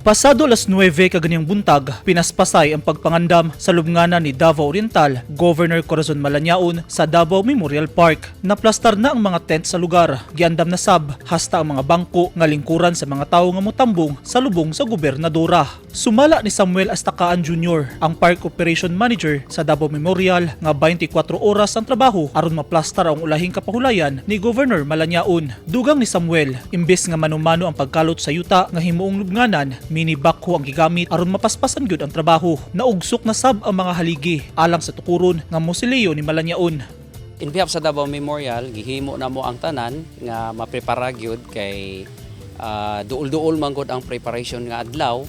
Pasado alas 9 kaganiyang buntag, pinaspasay ang pagpangandam sa lubnganan ni Davao Oriental Governor Corazon Malanyaon sa Davao Memorial Park. Naplastar na ang mga tent sa lugar, giandam na sab hasta ang mga bangko nga lingkuran sa mga tawo nga motambong sa lubong sa gobernadora. Sumala ni Samuel Astakaan Jr., ang Park Operation Manager sa Davao Memorial, nga 24 oras ang trabaho aron maplastar ang ulahing kapahulayan ni Governor Malanyaon. Dugang ni Samuel, imbes nga manumano ang pagkalot sa yuta nga himuong lubnganan, mini backhoe ang gigamit aron mapaspasan gyud ang trabaho. Naugsok na sab ang mga haligi alang sa tukuron nga mausoleo ni Malanyaon. In behalf sa Davao Memorial, gihimo na mo ang tanan nga maprepara gyud kay duol-duol man gud ang preparation nga adlaw.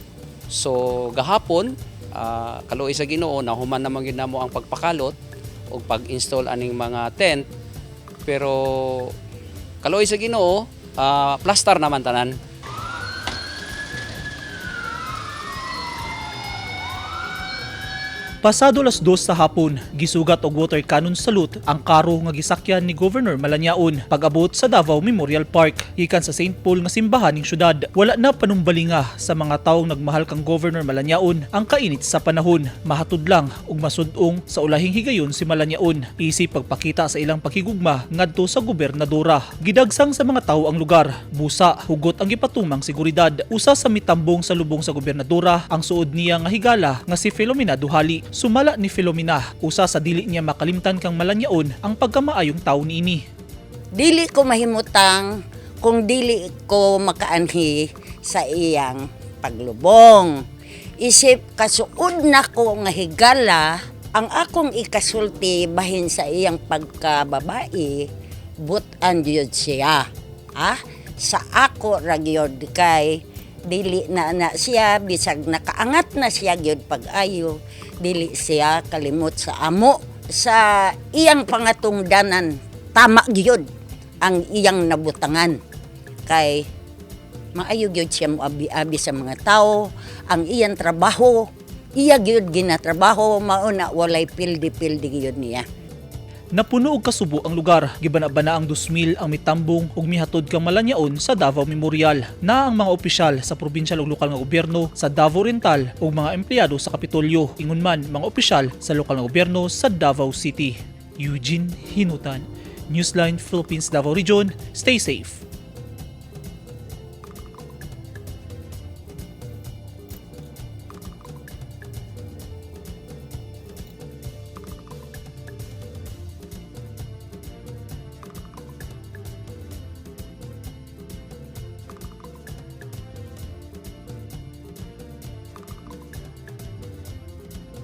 So gahapon, kaluoy sa Ginoo, nahuman naman gyud namo ang pagpakalot ug pag-install aning mga tent. Pero kaluoy sa Ginoo, plaster naman tanan. Pasado alas 2 sa hapon, gisugat og water cannon salute ang karo nga gisakyan ni Governor Malanyaon pag-abot sa Davao Memorial Park gikan sa St. Paul nga simbahan ning syudad. Wala na panumbalinga sa mga tawo nagmahal kang Governor Malanyaon ang kainit sa panahon. Mahatod lang og masud-ong sa ulahing higayon si Malanyaon isip pagpakita sa ilang pakigugma ngadto sa gobernadora. Gidagsang sa mga tawo ang lugar. Busa, hugot ang gipatumang seguridad. Usa sa mitambong sa lubong sa gobernadora ang suod niya nga higala nga si Filomena Duhali. Sumala ni Filomena, usa sa dili niya makalimtan kang Malanyaon ang pagkamaayong tawo niini. Dili ko mahimutang kung dili ko makaanhi sa iyang paglubong. Isip kasuod na ko nga higala, ang akong ikasulti bahin sa iyang pagkababae, butan gyud siya. Ah, sa ako ra gyud kay dili na na siya, bisag nakaangat na siya gyud pag-ayo, dili siya kalimot sa amo. Sa iyang pangatungdanan, tama gyud ang iyang nabutangan kay maayo gyud siya moabi-abi sa mga tao. Ang iyang trabaho, iya gyud ginatrabaho, mao na walay pildi-pildi gyud niya. Napuno og kasubo ang lugar. Gibana-bana ang 2,000 ang mitambong ug mihatod kang Malanyaon sa Davao Memorial. Na ang mga opisyal sa probinsyal ug lokal nga gobyerno sa Davao Oriental ug mga empleyado sa Kapitolyo. Ingon man mga opisyal sa lokal nga gobyerno sa Davao City. Eugene Hinutan, Newsline Philippines Davao Region. Stay safe.